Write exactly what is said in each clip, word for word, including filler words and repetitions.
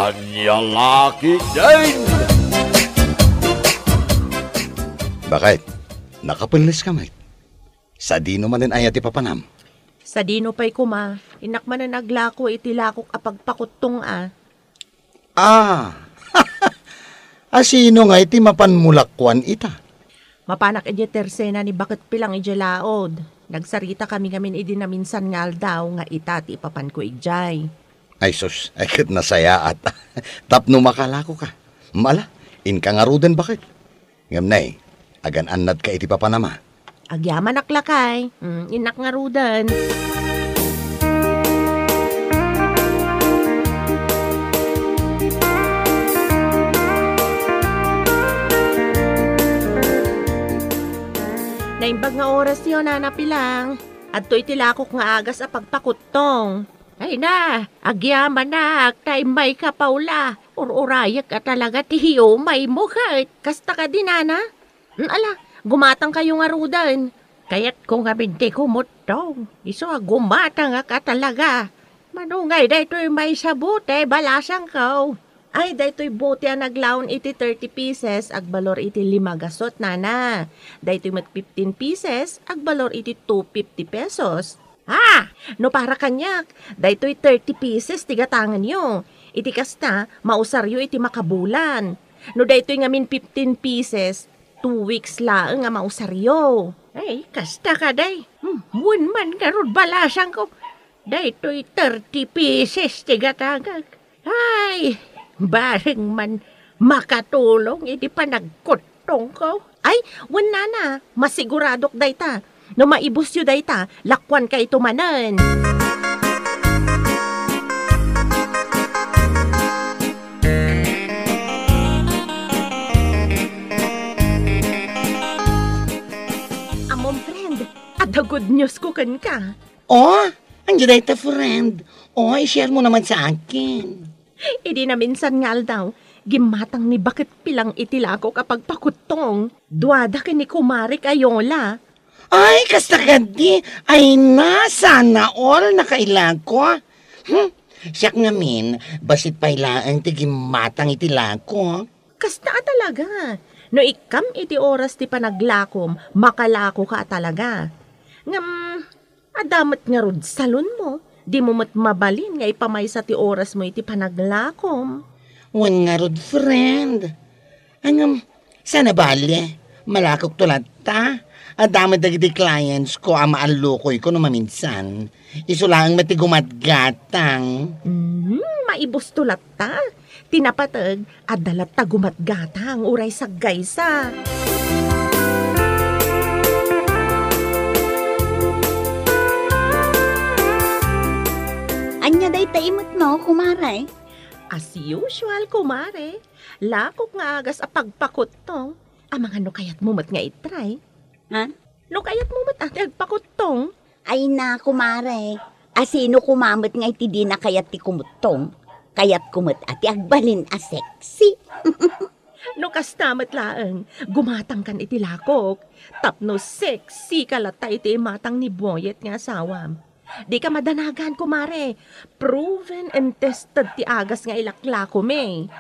Ania la ketdin? Bakit? Nakapelles ka met? Sadino manen aya ti papanam? Sadino pay koma, innak manen aglako iti lakok a pagpakuttong a. Ah! A sino ngay ti mapan mo lakuan ita? Mapanak idiay tersena ni Baket Pilang idiay laod. Nagsaritakami ngamin idi naminsan nga aldaw nga ita ti ipapanko idiay. Ay sus, ay ket nasayaat. Tapno makalakoka. Mala, inka ngaruden, Baket. Ngem nay, agan-annadka iti papanam a. Agyamanak lakay. Mm, innak ngaruden. Naimbag nga orasyo, Nana Pilang. Adtoy ti lakok nga agas a pagpakuttong. Ay na, agyamanak, ta immayka, Paula. Ur-urayek a talaga ti hiumaymo ket. Kasta kadi, Nana? Mm, ala, gumatangkayo ngaruden. Kayatko ngamin ti kumuttong. Isu a gumatangak a talaga. Mano ngay daytoy maysa bote, balasangko? Ay, daytoy bote a naglaon iti thirty pieces, agbalor iti lima gasut, Nana. Daytoy met fifteen pieces, agbalor iti two fifty pesos. Ah! No para kaniak, daytoy thirty pieces ti gatangenyo. Iti kasta, mausaryo iti makabulan. No daytoy ngamin fifteen pieces, two weeks laeng a mausaryo. Ay, kasta kadi. Hmm, wen man ngarud balasangko. Daytoy thirty pieces ti gatangek. Ay, bareng man makatulong iti panagkuttongko. Ay, wen, Nana, masiguradok dayta. No maibusyo dayta, lakuankayto manen. Ammom, friend, adda good news ko kenka. Oh, ania dayta, friend? Oh, i-share mo naman sa akin. Idi naminsan nga aldaw, gimmatang ni Baket Pilang iti lakok a pagpakuttong. Duada ken ni kumarek a Yola. Ay, kasta kadi. Ay na, sana all nakailako. Hmm? Siak ngamin, bassit pay laeng ti gimmatang iti lakok. Kasta a talaga. No ikkam iti oras ti panaglakom, makalakoka a talaga. Ngem, adda met ngarud salonmo, dimo met mabalin nga ipamaysa ti orasmo iti panaglakom. Wen ngarud, friend. Ngem, saan a bale, malakokto latta. Adda met dagiti clientsko a maallukoyko no maminsan. Isu laeng met ti gumatgatang. Mhm, maibusto latta. Ti napateg, adda latta gumatgatang uray saggaysa. Ania dayta imetmo, kumare? As usual, kumare. Lakok nga agas a pagpakuttong. Amangan no kayatmo met nga itry. Ha? No kayatmo met a ti agpakuttong. Ay na, kumare. A sino koma met nga iti dina kayat ti kumuttong? Kayatko met a ti agbalin a sexy. No kasta met laeng, gumatangkan iti lakok. Tapno sexy ka latta iti imatang ni Boyet nga asawam. Dika madanagan, kumare. Proven and tested ti agas nga ilaklakom.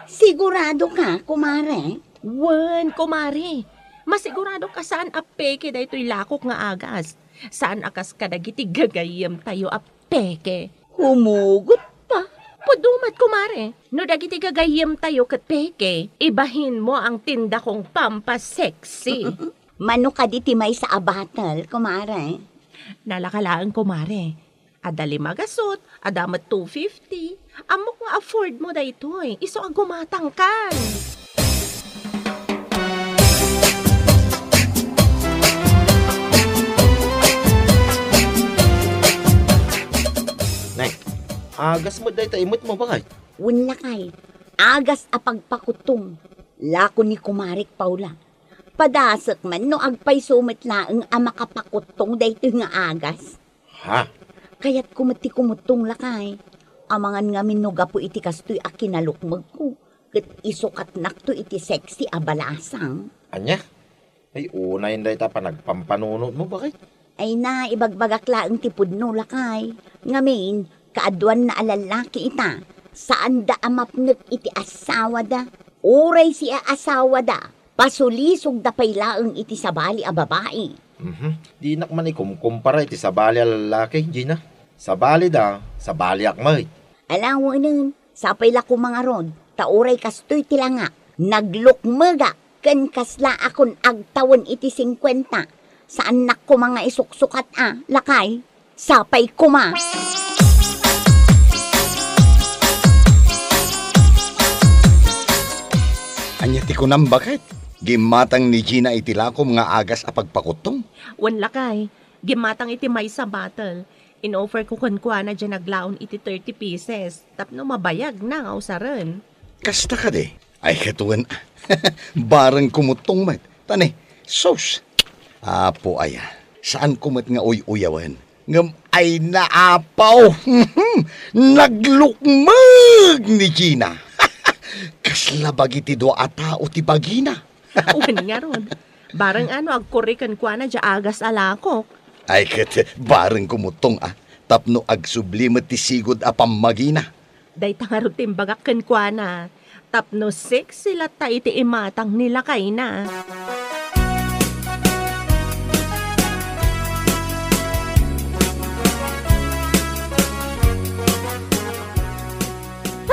Sigurado ka, kumare? Wen, kumare. Masigurado ka saan a peke daytoy lakok nga agas. Saan a kas kadagiti gagayyemtayo a peke. Humugot pa. Pudno met, kumare. No dagiti gagayyemtayo ket peke, ibahinmo ang tindakong pampasexy. Mano kadi ti maysa a bottle, kumare? Nalaka laeng, kumare. Adda lima gasut, adda met two fifty. Ammok nga afford mo daytoy. Isu a gumatangkan. Nay, agas met dayta imet mo, bakay? Wen lakay, agas a pagpakuttong. Lako ni Kumarek Paula. Padasek man no agpayso met laeng a makapakuttong daytoy nga agas. Ha? Kayatko met ti kumuttong, lakay. Amangan ngamin no gapu iti kastoy a kinalukmegko, ket isukatnakto iti sexy a balasang. Ania? Ay, unayen dayta panagpampanunotmo, bakit? Ay na, ibagbagak laeng ti pudno, lakay. Ngamin, kaaduanna a lallaki ita. Saanda a mapnek iti asawada. Uray siasawada, pasulisogda pay laeng iti sabali a babai. Mhm. Dinak man ikumkumpara iti sabali a lallaki, Gina. Sabalida, sabaliak met. Ala wen, sapay la koma ngarud, ta uray kastoy ti langak, naglukmegak ken kasla a kun agtawen iti singkuenta. Saannak koma nga isuksukat a, lakay. Sapay koma. Ania ti kunam, baket? Gimmatang ni Gina iti lakom nga agas a pagpakuttong? Wen, lakay, gimmatang iti maysa bottle. In-offer ko kenkuana diay naglaon iti thirty pieces tapno mabayagna nga usaren. Kasta kadi? Ay, ket wen, bareng kumuttong met. Ta ni, sus! Apo aya, saanko met nga uy-uyawen. Ngem ay naapaw! Naglukmeg ni Gina! Kasla bagi ti dua a tao ti bagina. Wen ngarud, bareng a no agkurri kenkuana diay agas a lakok. Ay ket, bareng kumuttong a, tapno agsubli met ti sigud a pammagina. Dayta ngarud ti imbagak kenkuana, tapno sexy latta iti imatang ni lakayna.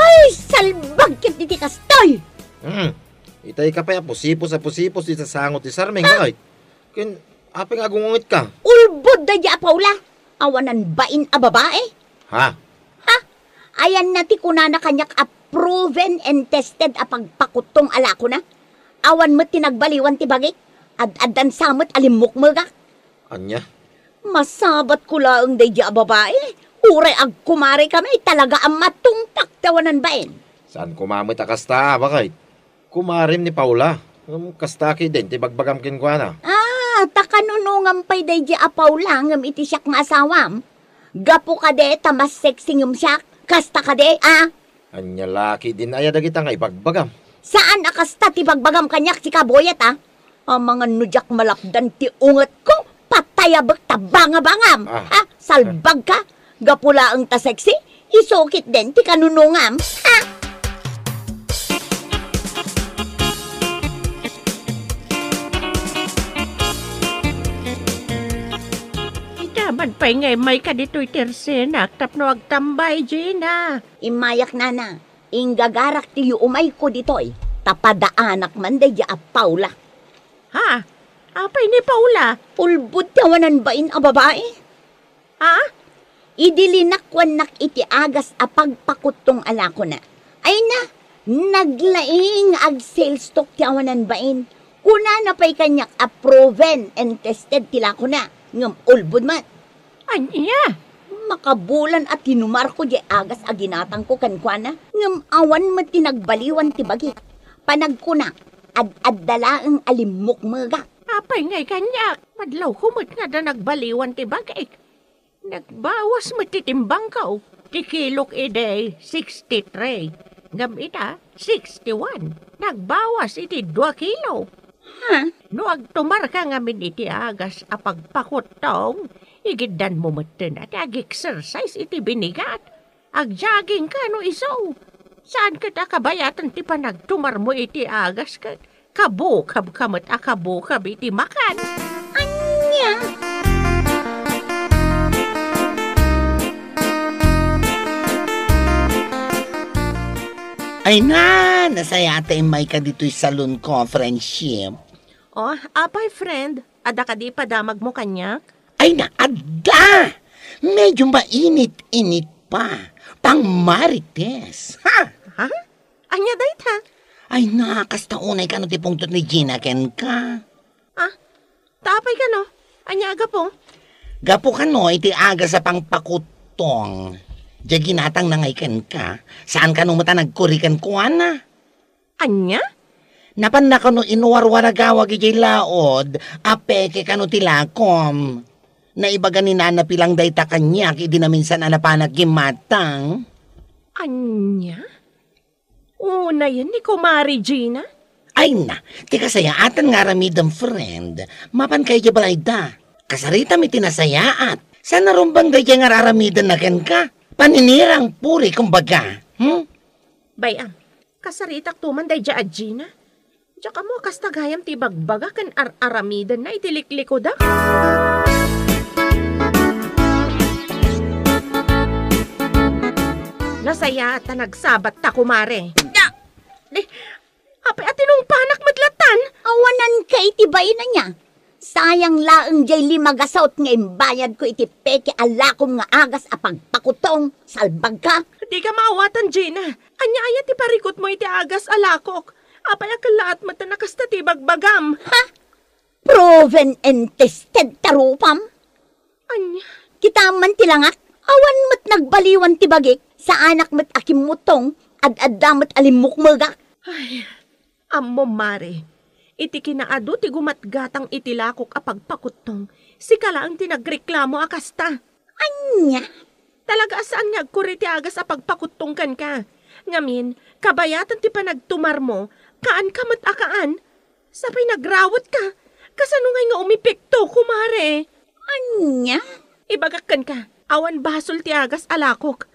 Ay, salbag ket iti kastoy! Hmm. Itay ka pay a pusipos a pusipos iti sasango ti sarming, ay. Ken, apay nga agungungetka? Ulbod daydi a Paula. Awanan bain a babai. Ha? Ha? Ayanna ti kunana kaniak a proven and tested a pagpakuttong a lakona. Awan met ti nagbaliwan ti bagik. Ad-addan sa met a limmukmegak. Ania? Masabatko laeng daydi a babai. Uray agkumari kami, talaga a matungpak ti awanan bain. Saan koma met a kasta, baket? Kumarim ni Paula. Ngem kasta ketdin ti bagbagam kenkuana. Ah, ta kanunongam pay daydi a Paula ngem iti siak nga asawam. Gapu kadi ta mas sexy ngem siak. Kasta kadi, ah? Ania la ketdin aya dagita nga ibagbagam? Saan a kasta ti bagbagam kaniak ti kabuyat, ah? Amangan no diak malapdan ti ungetko, patayabek ta bangabangam. Ah. Ha? Salbag ka? Gapu laeng ta sexy? Isu ketdin ti kanunongam. Ha? Ita man pay nga immayka ditoy ti ersenak tapno agtambay, Gina. Immayak, nana. Inggagarak ti yuumayko ditoy, ta padaanak man daydi a Paula. Ha? Apay ni Paula? Ulbod ti awanan bain a babai. Ha? Idi linakuannak iti agas a pagpakuttong a lakona. Ay na, naglaing ag-sales talk ti awanan bain. Kunana pay kaniak a proven and tested ti lakona, ngem ulbod met. Ania? Makabulan a tinumarko diay agas a ginatangko kenkuana, ngem awan met ti nagbaliwan ti bagik. Panagkunak, ad-adda laeng a limmukmegak. Apay ngay kaniak? Madlawko met nga adda nagbaliwan ti bagik. Nagbawas met ti timbangko. Ti kilok idi, sixty-three. Ngem ita, sixty-one. Nagbawas iti dua kilo. Ha? No agtumarka ngamin iti agas a pagpakuttong, igiddanmo metten a ti ag-exercise iti binigat. Ag-jogging ka no isu. Saan ket a kabayatan ti panagtumarmo iti agas ket kabukabka met a kabukab iti makan. Ania? Ay na, nasayaat ta immayka ditoy salonko, friendship. Oh, apay, friend? Adda kadi padamagmo kaniak? Ay na, adda! Medyo mainit-init pa. Pang-marites. Ha? Ha? Ania dayta? Ay na, kasta unay kano ti pungtot ni Gina kenka. Ah, ta apay kano? Ania a gapu? Gapu kano iti agas a pangpakuttong. Diay ginatangna ngay kenka, saan kano met a nagkuri kenkuana. Ania? Napanna kano inwarwaragawag idiay laod a peke kano ti lakom. Naibaga ni Nana Pilang dayta kaniak idi naminsan a napanak gimmatang. Ania? Unayen ni Kumare Gina? Ay na, ti kasayaatan nga aramidem, friend, mapanka idiay balayda. Kasaritam iti nasayaat. Saan a rumbeng daydiay nga ar-aramidenna kenka? Paninirang puri, kumbaga. Hmm? Bay-am, kasaritak to man daydiay a Gina. Diak ammo a kasta gayam ti ibagbaga ken ar-aramidenna iti liklikudak. Nasayaat ta nagsabatta, kumare. Da! Di, apay a tinungpanak met lattan? Awanan ka iti baina niya. Sayang laeng jay lima gasut nga imbayadko iti peke a lakom nga agas a pagpakutong, salbagka. Dika maawatan, Gina. Ania aya ti parikutmo iti agas a lakok? Apay a kellaat met a nakasta ti ibagbagam? Ha? Proven and tested ta rupam? Ania? Kita man ti langak, awan met nagbaliwan ti bagik, saanak met a kimmutong, ad-adda met a limmukmegak. Ay, ammom, mare, iti kinaadu ti gumatgatang iti lakok a pagpakuttong, sika laeng ti nagreklamo a kasta. Ania? Talaga a saan nga agkurri ti agas a pagpakuttong kenka. Ngamin, kabayatan ti panagtumarmo, kaanka met a kaan. Sapay nagrawetka. Kasano ngay nga umipekto, kumare? Ania? Ibagak kenka, awan basol ti agas a lakok.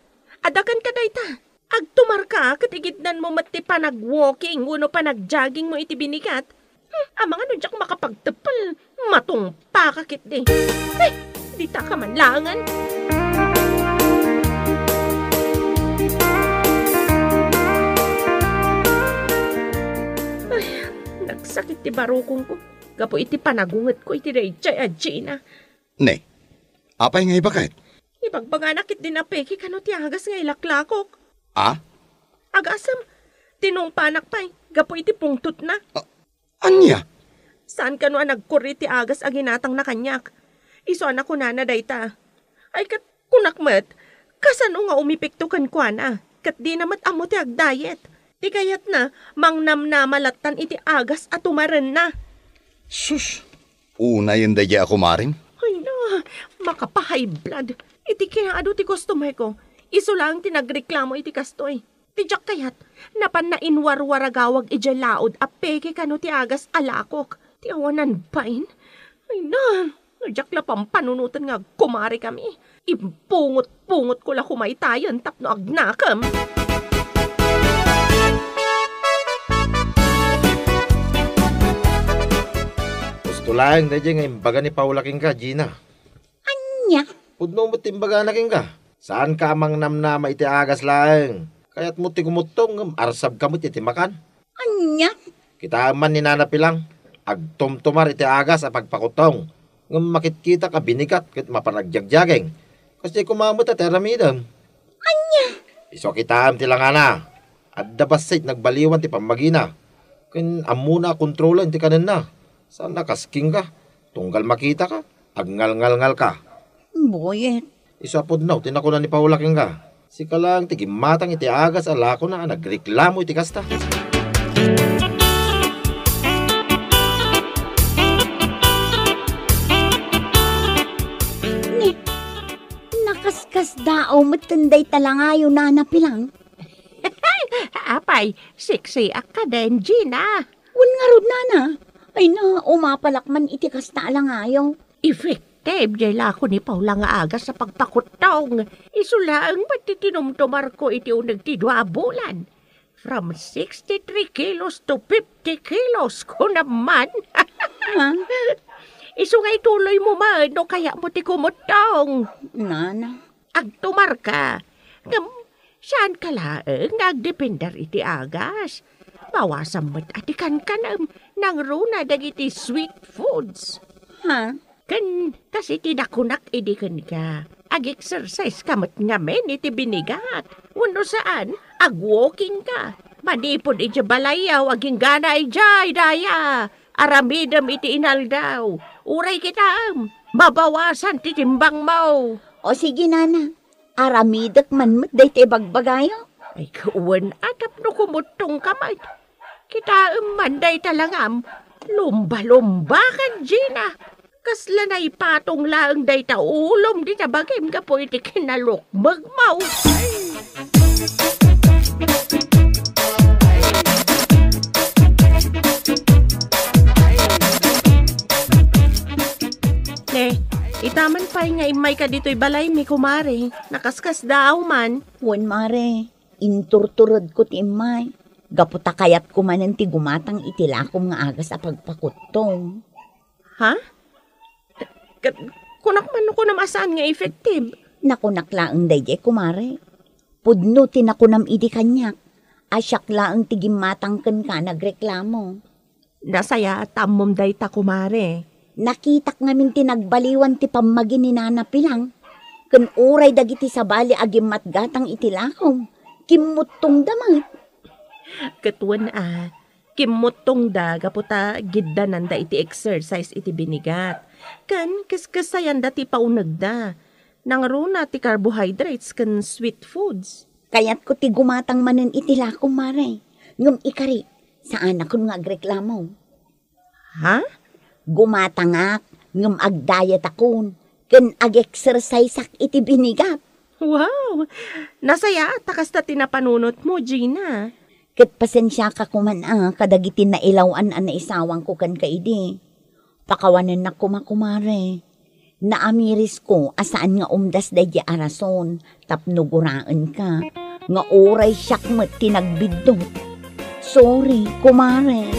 Adda kenka dayta. Agtumarka ket igidnanmo met ti panag-walking wenno panag-joggingmo iti binigat. Hmm, amangan no diak makapagteppel, matungpaka ketdi. Eh, ditaka man laengen. Ay, nagsakit ti barukongko gapu iti panagungetko iti daydiay a Gina. Ne, apay nga ibagat? Ibagbagana ketdin a peke kano ti agas nga ilaklakok. A? Agasem, tinungpanak pay gapu iti pungtotna. A-, ania? Saan kano a nagkurri ti agas a ginatangna kaniak. Isu a nakunana dayta. Ay, ket kunak met, kasano nga umipekto kenkuana? Ket dina met ammo ti agdayet. Ti kayatna, mangnamnama lattan iti agas a tumarenna. Sus, unayen daydiay a kumarem. Ay na, makapahay blood. Iti kinaadu ti customer ko, isu laeng ti nagreklamo iti kastoy. Ti diak kayat, napanna inwarwaragawag idiay laud a peke kano ti agas a lakok. Ti awanan bain? Ay na, no diak la pampanunoten nga agkumarekami. Impungot-pungotko la kumaytayen tapno agnakem. Husto laeng daydiay nga imbaga ni Paula kenka, Gina. Ania? Pudno met ti imbagana kenka. Saanka a mangnamnama iti agas laeng. Kayatmo ti kumuttong ngem arsabka met iti makan. Ania? Kitaem man ni Nana Pilang, agtumtumar iti agas a pagpakuttong. Ngem makitkita a binigat ket mapan agjagjageng. Kasdiay koma met a ti aramidem. Ania? Isu a kitaem ti langana. Adda bassit nagbaliwan ti pammagina. Ken ammona a kontrolen ti kanenna. Saan a kas kenka. Tunggal makitaka, agngalngalngalka. Boyet. Isu a pudno ti nakuna ni Paula kenka. Sika laeng ti gimmatang iti agas a lakona a nagreklamo iti kasta. Ni, nakaskasdaaw metten dayta langayo, Nana Pilang. Apay, seksiak kadin, Gina. Wen ngarud, Nana. Ay na, umapalak man iti kasta a langayo. Effective jay lako ni Paula nga agas a pagpakuttong. Isu laeng met ti tinumtumarko iti uneg ti dua a bulan. From sixty-three kilos to fifty kilos, kunam man. Ha? Isu nga ituloymo man no kayatmo ti kumuttong. Nana. Agtumarka. Ngem, saanka laeng nga agdepender iti agas. Bawasam met a ti kankanem nangruna dagiti sweet foods. Ha? Ken kas iti nakunak idi kenka, ag-exercise ka met ngamin iti binigat. Wenno saan, ag-walking ka. Manipud iti balayyo, aginggana idiay daya. Aramidem iti inaldaw. Uray kitaem, mabawasan ti timbangmo. O sige, Nana. Aramidek man met dayta ibagbagayo. Ay, wen a tapno kumuttongka met. Kitaem man dayta langam, lumba-lumba kan Gina. Kasla naipatong laeng dayta ulom dita bagim gapu iti kinalukmegmo. Ne, itaman pay nga immayka ditoy balaymi, kumare. Nakaskasdaaw man. Wen, mare. Inturturedko ti immay, gapu ta kayatko manen ti gumatang iti lakom nga agas a pagpakuttong. Ha? Ket kunak man no kunam a saan nga effective? Nakunak laeng daydiay, kumare. Pudno ti nakunam idi kaniak, a siak laeng ti gimmatang kenka nagreklamo. Nasayaat ta ammom dayta, kumare. Nakitak ngamin ti nagbaliwan ti pammagi ni Nana Pilang, ken uray dagiti sabali a gimmatgatang iti lakom, kimmuttongda met. Ket wen a, kimmuttongda gapu ta giddananda iti exercise iti binigat. Ken keskesayanda ti paunegda. Nangruna ti carbohydrates ken sweet foods. Kayatko ti gumatang manen iti lakom, mare. Ngem ikari, saanakon nga agreklamo. Ha? Gumatangak, ngem agdayetakon, ken ag-exerciseak iti binigat. Wow! Nasayaat ta kasta ti napanunotmo, Gina. Ket pasensiaka koman a kadagiti nailaw-an a naisawangko kenka idi. Pakawanennak koma, kumare. Naamirisko a saan nga umdas daydiay a rason tapno guraenka nga uray siak met ti nagbiddut. Sorry, kumare.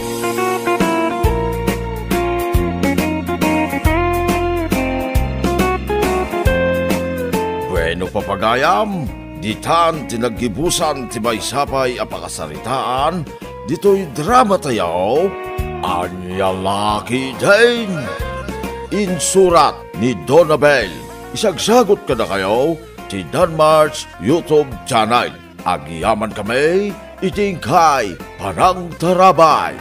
Bueno, papagayam, ditan ti naggibusan ti maysa pay a pakasaritaan ditoy drama tayo, Ania La Ketdin. Insurat ni Donabel. Isagsagut kadakayo ti Danmark's YouTube channel. Agyaman kami iti inkay panangtarabay.